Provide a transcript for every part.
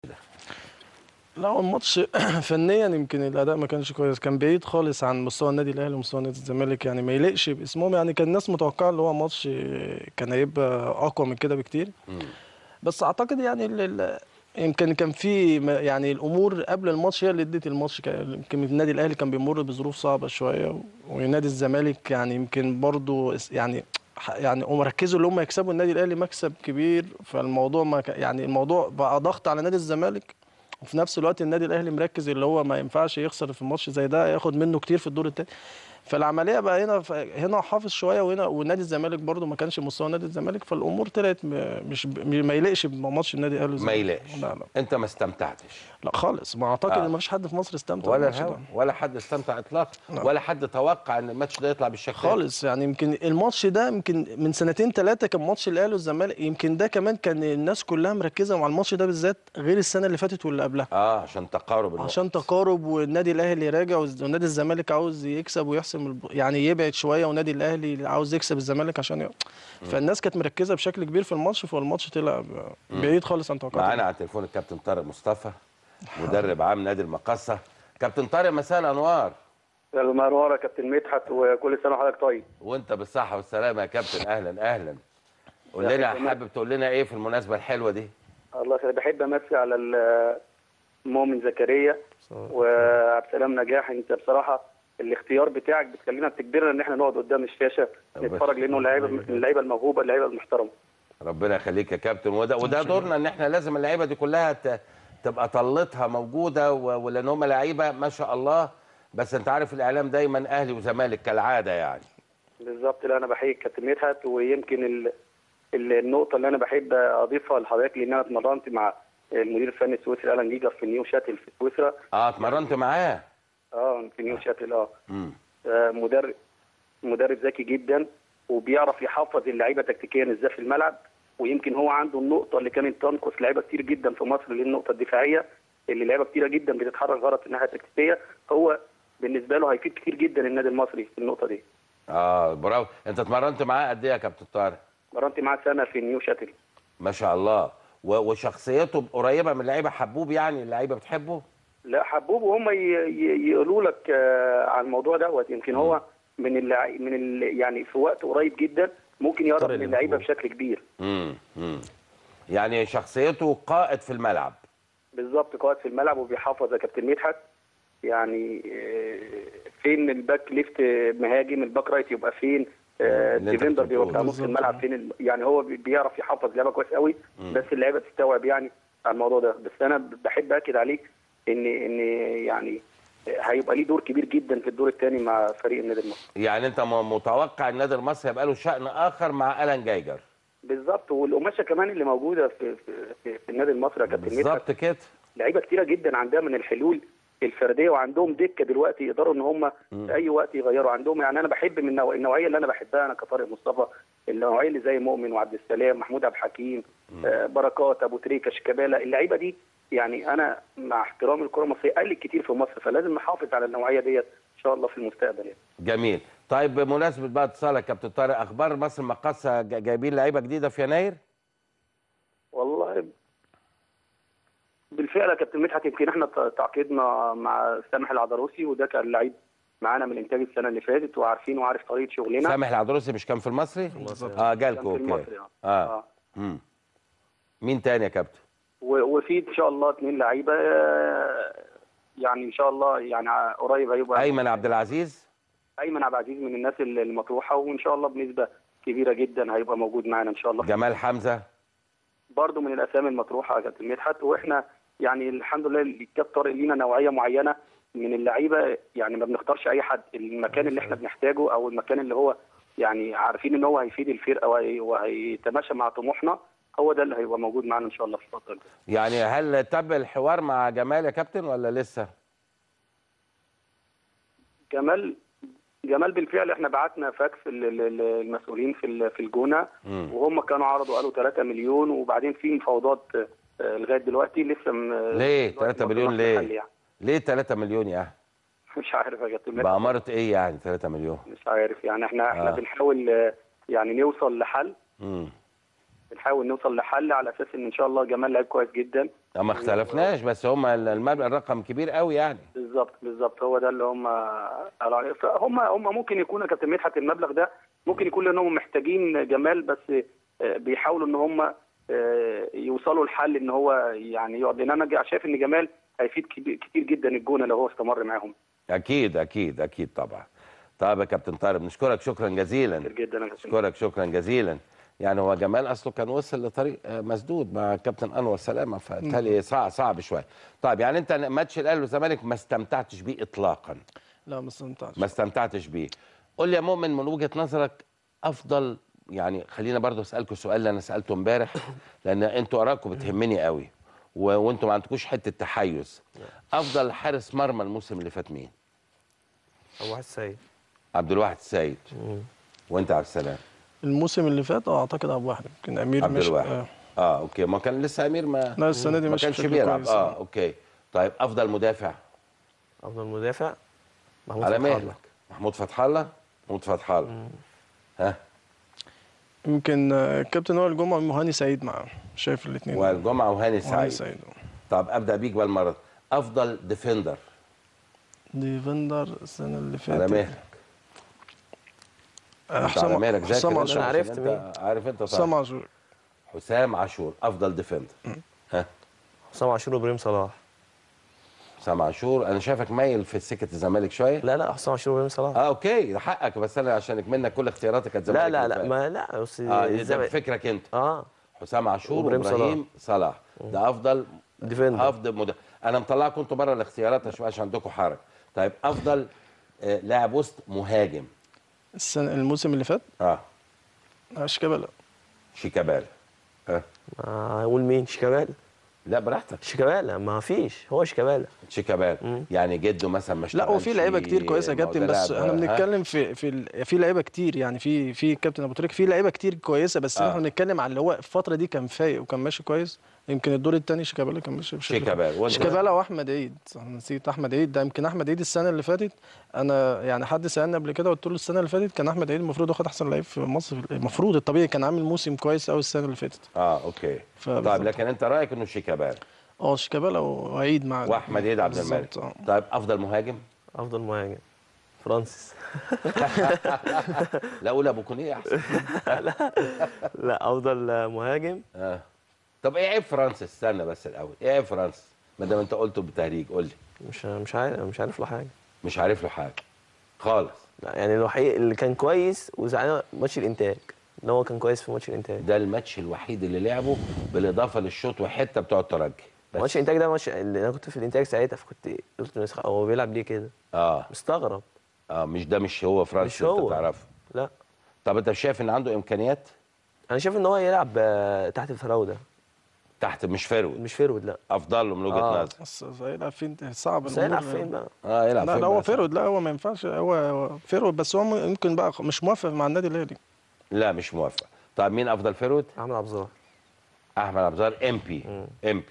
ده؟ لا، هو الماتش فنيا يمكن الاداء ما كانش كويس، كان بعيد خالص عن مستوى النادي الاهلي ومستوى نادي الزمالك، يعني ما يليقش باسمهم. يعني كان الناس متوقعه اللي هو ماتش كان هيبقى اقوى من كده بكتير. بس اعتقد يعني يمكن كان في يعني الامور قبل الماتش هي اللي ادت الماتش. يمكن النادي الاهلي كان بيمر بظروف صعبة شوية، ونادي الزمالك يعني يمكن برضه يعني هم ركزوا اللي هم يكسبوا النادي الاهلي مكسب كبير، فالموضوع ما يعني الموضوع بقى ضغط على نادي الزمالك، وفي نفس الوقت النادي الاهلي مركز اللي هو ما ينفعش يخسر في الماتش زي ده، ياخد منه كتير في الدور الثاني. فالعملية بقى هنا حافظ شوية، وهنا ونادي الزمالك برده ما كانش مستوى نادي الزمالك، فالامور طلعت مش ما يليقش بماتش النادي الاهلي. ما يليقش. لا لا، انت ما استمتعتش؟ لا خالص، ما اعتقد ان ما فيش حد في مصر استمتع ولا ولا حد استمتع اطلاقا، ولا حد توقع ان الماتش ده يطلع بالشكل خالص. يعني يمكن الماتش ده يمكن من سنتين ثلاثة كان ماتش الاهلي والزمالك، يمكن ده كمان كان الناس كلها مركزه مع الماتش ده بالذات، غير السنة اللي فاتت واللي قبلها. عشان تقارب الوقت. عشان تقارب، والنادي الاهلي راجع ونادي الزمالك عاوز يكسب ويحسم يعني يبعد شوية، ونادي الاهلي عاوز يكسب الزمالك عشان فالناس كانت مركزه بشكل كبير في الماتش، فالماتش طلع بعيد خالص عن توقعاتنا. معانا على التليفون الكابتن طارق مصطفى، مدرب عام نادي المقصه. كابتن طارق، مساء الانوار. مساء الانوار يا كابتن مدحت، وكل سنة وحضرتك طيب. وانت بالصحة والسلامة يا كابتن. اهلا اهلا. قول لنا، حابب تقول لنا ايه في المناسبة الحلوة دي؟ الله يخليك. بحب امسي على مؤمن زكريا وعبد السلام نجاح. انت بصراحة الاختيار بتاعك بتخلينا بتجبرنا ان احنا نقعد قدام الشاشة نتفرج، لانه اللعيبة من اللعيبة الموهوبه، اللعيبة المحترمة. ربنا يخليك يا كابتن. وده دورنا، ان احنا لازم اللعيبة دي كلها تبقى طلتها موجودة، ولان هم لعيبة ما شاء الله. بس انت عارف الاعلام دايما اهلي وزمالك كالعادة يعني. بالظبط. لا انا بحييك كابتن مدحت، ويمكن النقطة اللي انا بحب اضيفها لحضرتك، لان انا اتمرنت مع المدير الفني السويسري الان جيجر في نيو شاتل في سويسرا. اتمرنت معاه؟ في نيو شاتل. مدرب ذكي جدا، وبيعرف يحفظ اللعيبة تكتيكيا ازاي في الملعب. ويمكن هو عنده النقطة اللي كانت تنقص لعيبة كتير جدا في مصر، اللي هي النقطة الدفاعية، اللي لعيبة كتيرة جدا بتتحرك غلط في الناحية التكتيكيه. هو بالنسبة له هيفيد كتير جدا النادي المصري في النقطة دي. برافو. انت اتمرنت معاه قد ايه يا كابتن طارق؟ اتمرنت معاه سنة في نيو شاتل. ما شاء الله. وشخصيته قريبه من اللعيبة، حبوب يعني، اللعيبة بتحبه؟ لا حبوب، وهم يقولوا لك على الموضوع دوت. يمكن هو من يعني في وقت قريب جدا ممكن يقرب من اللعيبة بشكل كبير. يعني شخصيته قائد في الملعب. بالظبط، قائد في الملعب، وبيحافظ يا كابتن مدحت. يعني فين ال back left مهاجم، ال back right يبقى فين، defender بيبقى بتاع نص الملعب فين، يعني هو بيعرف يحافظ لعبه كويس قوي. بس اللعيبة تستوعب يعني على الموضوع ده. بس انا بحب اكد عليك ان يعني هيبقى ليه دور كبير جدا في الدور الثاني مع فريق النادي المصري. يعني انت متوقع النادي المصري هيبقى له شأن اخر مع الان جايجر؟ بالظبط، والقماشه كمان اللي موجودة في في, في النادي المصري يا كابتن مدحت. بالظبط كده، لعيبة كتيرة جدا عندها من الحلول الفردية، وعندهم دكه دلوقتي يقدروا ان هم في اي وقت يغيروا عندهم. يعني انا بحب من النوعية اللي انا بحبها انا كطارق مصطفى، النوعية اللي زي مؤمن وعبد السلام، محمود عبد الحكيم، بركات، ابو تريكه، شيكابالا، اللعيبة دي. يعني انا مع احترامي الكره المصرية قلت كتير في مصر، فلازم نحافظ على النوعية ديت ان شاء الله في المستقبل يعني. جميل. طيب بمناسبة بقى اتصالك كابتن طارق، اخبار مصر المقاصه، جايبين لعيبة جديدة في يناير؟ والله بالفعل يا كابتن مدحت، يمكن احنا تعاقدنا مع سامح العدروسي، وده كان لعيب معانا من الانتاج السنة اللي فاتت، وعارفين وعارف طريقه شغلنا. سامح العدروسي مش كان في المصري؟ جالكوا. okay. مين تاني يا كابتن؟ وفي ان شاء الله 2 لعيبة، يعني ان شاء الله يعني قريب هيبقى ايمن عبد العزيز. ايمن عبد العزيز من الناس المطروحة، وان شاء الله بنسبة كبيرة جدا هيبقى موجود معانا ان شاء الله. جمال حمزة برضه من الاسامي المطروحة يا كابتن مدحت. واحنا يعني الحمد لله الكابتن طارق لينا نوعية معينة من اللعيبة، يعني ما بنختارش اي حد، المكان اللي احنا بنحتاجه او المكان اللي هو يعني عارفين ان هو هيفيد الفرقة وهيتماشى مع طموحنا، هو ده اللي هيبقى موجود معانا ان شاء الله في الفترة الجاية. يعني هل تم الحوار مع جمال يا كابتن ولا لسه؟ جمال بالفعل احنا بعتنا فاكس للمسؤولين في الجونه، وهم كانوا عرضوا قالوا 3 مليون، وبعدين في مفاوضات لغاية دلوقتي لسه. ليه 3 مليون ليه؟ يعني. ليه 3 مليون يا مش عارف يا كابتن. بأمارة ايه يعني 3 مليون؟ مش عارف يعني احنا بنحاول يعني نوصل لحل. بنحاول نوصل لحل على اساس ان شاء الله جمال لعيب كويس جدا. ما اختلفناش، بس هم المبلغ الرقم كبير قوي يعني. بالظبط هو ده اللي هم قالوا عليه. فهم ممكن يكون يا كابتن مدحت المبلغ ده ممكن يكون لانهم محتاجين جمال، بس بيحاولوا ان هم يوصلوا لحل ان هو يعني يقعد، لان انا شايف ان جمال هيفيد كتير جدا الجونه لو هو استمر معاهم. اكيد اكيد اكيد طبعا. طيب يا كابتن طارق بنشكرك شكرا جزيلا. جدا نشكرك شكرا جزيلا. يعني هو جمال اصله كان وصل لطريق مسدود مع كابتن انور سلامه، فبالتالي صعب شوية. طيب يعني انت ماتش الاهلي والزمالك ما استمتعتش بيه اطلاقا؟ لا ما استمتعتش. ما استمتعتش بيه. قول لي يا مؤمن من وجهه نظرك افضل، يعني خلينا برضو اسالكم السؤال اللي انا سالته امبارح لان انتوا ارائكم بتهمني قوي وانتوا ما عندكوش حتة تحيز. افضل حارس مرمى الموسم اللي فات مين؟ عبد الواحد السيد. عبد الواحد السيد. وانت عبد السلام؟ الموسم اللي فات اعتقد عبد الواحد، يمكن امير عبد الواحد. Okay، ما كان لسه امير ما لا السنة دي ما كانش بيلعب. Okay. طيب افضل مدافع؟ افضل مدافع محمود على فتح الله. محمود فتح الله. محمود فتح الله. ها يمكن الكابتن وائل جمعه وهاني سعيد معاه، شايف الاثنين. وائل جمعه وهاني سعيد. طب ابدا بيك بالمرة، افضل defender. defender السنة اللي فاتت على مهلك. حسام حسام عاشور. عرفت مين؟ عارف انت طبعا. حسام عاشور. حسام عاشور افضل defender. ها حسام عاشور وابراهيم صلاح. حسام عاشور، انا شايفك مايل في سكة الزمالك شوية. لا لا حسام عاشور وابراهيم صلاح. Okay ده حقك، بس انا عشان منك كل اختياراتك كانت زمالك. لا لا لا ما لا بس ده فكرك انت. حسام عاشور وابراهيم صلاح ده افضل defender. افضل انا مطلعكم انتوا بره الاختيارات عشان ما يبقاش عندكم حرج. طيب افضل لاعب وسط مهاجم السنة الموسم اللي فات؟ شيكابالا. شيكابالا. اقول مين؟ شيكابالا. لا براحتك. شيكابالا ما فيش، هو شيكابالا. شيكابالا يعني جده مثلا ما لا وفي لعيبة كتير كويسة يا كابتن، بس احنا بنتكلم في لعيبة كتير يعني في كابتن ابو تريكه في لعيبة كتير كويسة، بس احنا بنتكلم على اللي هو الفترة دي كان فايق وكان ماشي كويس. يمكن الدور الثاني شيكابالا كان ماشي بشكل شيكابالا شيكابالا واحمد عيد. انا نسيت احمد عيد ده. يمكن احمد عيد السنة اللي فاتت، انا يعني حد سالني قبل كده قلت له السنة اللي فاتت كان احمد عيد المفروض ياخد احسن لعيب في مصر، المفروض الطبيعي كان عامل موسم كويس قوي السنة اللي فاتت. Okay. طيب لكن انت رايك انه شيكابالا؟ شيكابالا وعيد مع واحمد عيد عبد الملك. طيب افضل مهاجم؟ افضل مهاجم فرانسيس. لا قول ابو كونية احسن. لا لا افضل مهاجم. طب ايه عيب فرانسيس؟ استنى بس الاول، ايه عيب فرانسيس؟ ما دام انت قلته بالتهريج قول لي. مش عارف، مش عارف له حاجة. مش عارف له حاجة خالص. لا يعني الوحيد اللي كان كويس وزعلان ماتش الانتاج، ان هو كان كويس في ماتش الانتاج. ده الماتش الوحيد اللي لعبه بالاضافة للشوط وحتة بتوع الترجي. ماتش الانتاج ده ماتش اللي انا كنت في الانتاج ساعتها، فكنت قلت هو بيلعب ليه كده؟ مستغرب. مش ده، مش هو فرانسيس انت تعرفه. لا. طب انت شايف ان عنده امكانيات؟ انا شايف ان هو يلعب تحت الفراوده. تحت مش forward. مش forward لا. افضل له من وجهه نظري. بس هيلعب فين؟ صعب. بس هيلعب فين بقى؟ يلعب فين؟ لا هو forward، لا هو ما ينفعش، هو forward بس هو يمكن بقى مش موافق مع النادي الاهلي. لا مش موافق. طيب مين افضل forward؟ احمد عبد الظاهر. احمد عبد الظاهر امبي. امبي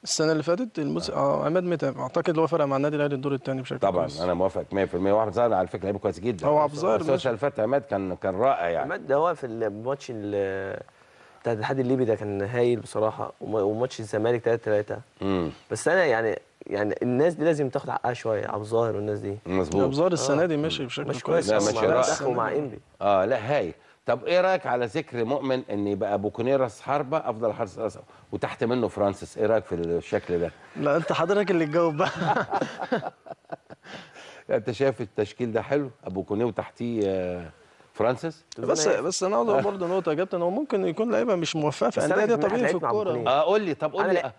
السنة اللي فاتت الموسم عماد متعب اعتقد هو فرق مع النادي الاهلي الدور الثاني بشكل طبعا كويس. انا موافق 100%. واحمد ظاهر على فكرة لعيب كويس جدا. هو عبد الظاهر بس هو السنة اللي فاتت عماد كان رائع يعني. عماد ده هو في الماتش بتاع الاتحاد الليبي ده كان هايل بصراحة، وماتش الزمالك 3-3. بس انا يعني الناس دي لازم تاخد حقها شوية، عبد الظاهر والناس دي. مظبوط. عبد الظاهر السنة دي ماشي بشكل كويس. لا ماشي رائع ومع انبي. لا هايل. طب ايه رايك على ذكر مؤمن ان يبقى ابو كونية راس حربه افضل حارس راس وتحت منه فرانسيس، ايه رايك في الشكل ده؟ لا انت حضرتك اللي تجاوب بقى. انت شايف التشكيل ده حلو؟ ابو كونية وتحتيه فرانسيس؟ بس انا عاوز اقول برضه نقطة يا كابتن، هو ممكن يكون لعيبة مش موفقة في اندية، ده طبيعي في الكورة. قول لي. طب قول لي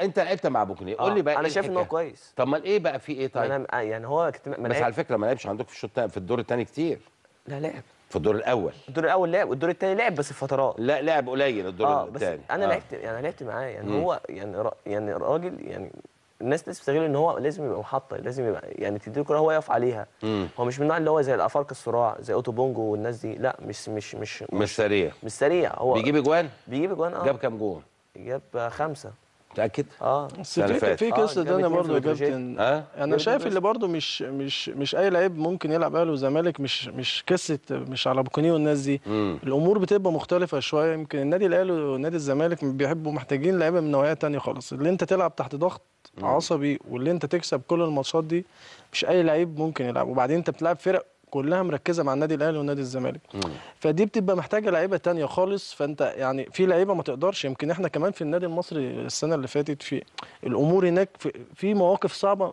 انت لعبت مع ابو كونية، قول لي بقى. انا شايف ان هو كويس. طب ما ايه بقى في ايه طيب؟ انا يعني هو بس على فكرة ما لعبش عندك في الشوط في الدور الثاني كتير. لا لعب في الدور الاول. الدور الاول لعب، والدور الثاني لعب بس في فترات. لا لعب قليل الدور الثاني. بس انا لعبت يعني لعبت معاه يعني هو يعني يعني راجل، يعني الناس لازم تستغل ان هو لازم يبقى محطة، لازم يبقى يعني تديله كورة هو يقف عليها. هو مش من النوع اللي هو زي الافارقة الصراع زي اوتو بونجو والناس دي، لا مش مش مش مش سريع. مش سريع. هو بيجيب اجوان؟ بيجيب اجوان. جاب كام جون؟ جاب 5. متاكد؟ بس في قصة ثانية برضه يا كابتن، انا شايف اللي برضه مش اي لعيب ممكن يلعب اهلي وزمالك، مش قصة مش على بوكونيه والناس دي. الامور بتبقى مختلفة شوية. يمكن النادي الاهلي ونادي الزمالك بيحبوا محتاجين لعيبة من نوعية ثانية خالص، اللي انت تلعب تحت ضغط عصبي واللي انت تكسب كل الماتشات دي مش اي لعيب ممكن يلعب. وبعدين انت بتلعب فرق كلها مركزه مع النادي الاهلي والنادي الزمالك، فدي بتبقى محتاجه لعيبة تانية خالص. فانت يعني في لعيبة ما تقدرش. يمكن احنا كمان في النادي المصري السنة اللي فاتت في الامور هناك في مواقف صعبة